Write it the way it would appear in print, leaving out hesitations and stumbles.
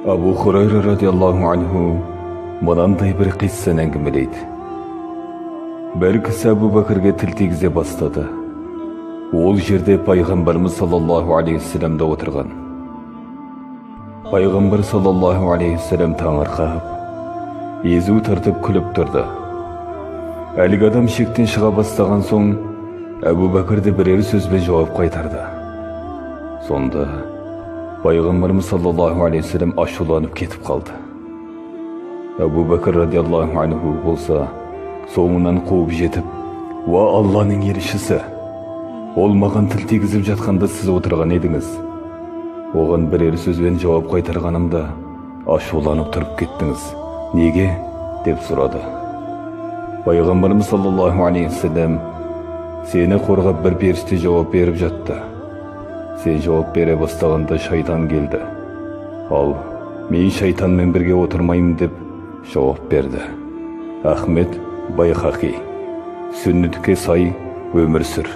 Абу Хурайра радиаллаху анху мынандай бір қиссаны әңгімелейді. Бір кісі Әбу Бәкірге тіл тигізе бастады. Ол жерде пайғамбарымыз саллаллаху алейхи да отырған. Пайғамбар саллаллаху алейхи таңырқап, езу тартып күліп тұрды. Әлгі адам шектен шыға бастаған соң, Әбу Бәкір де бірер сөзбен жауап қайтарды. Сонда пайғамбарымыз саллаллаху алейхи ашуланып кетіп қалды. Әбу Бәкір радиаллаху анху болса, соңынан қуып жетіп: «Уа Алланың елшісі, ол маған тіл тигізіп жатқанда сіз отырған едіңіз. Оған бірер сөзбен жауап қайтарғанымда ашуланып тұрып кеттіңіз. Неге?» деп сұрады. Пайғамбарымыз саллаллаху алейхи «Сені қорғап бір періште жауап беріп жатты. Сен жауап бере бастағанда шайтан келді. Ал мен шайтанмен бірге отырмаймын», деп жауап берді. Ахмет Байхақи. Сүннетке сай өмір сүр.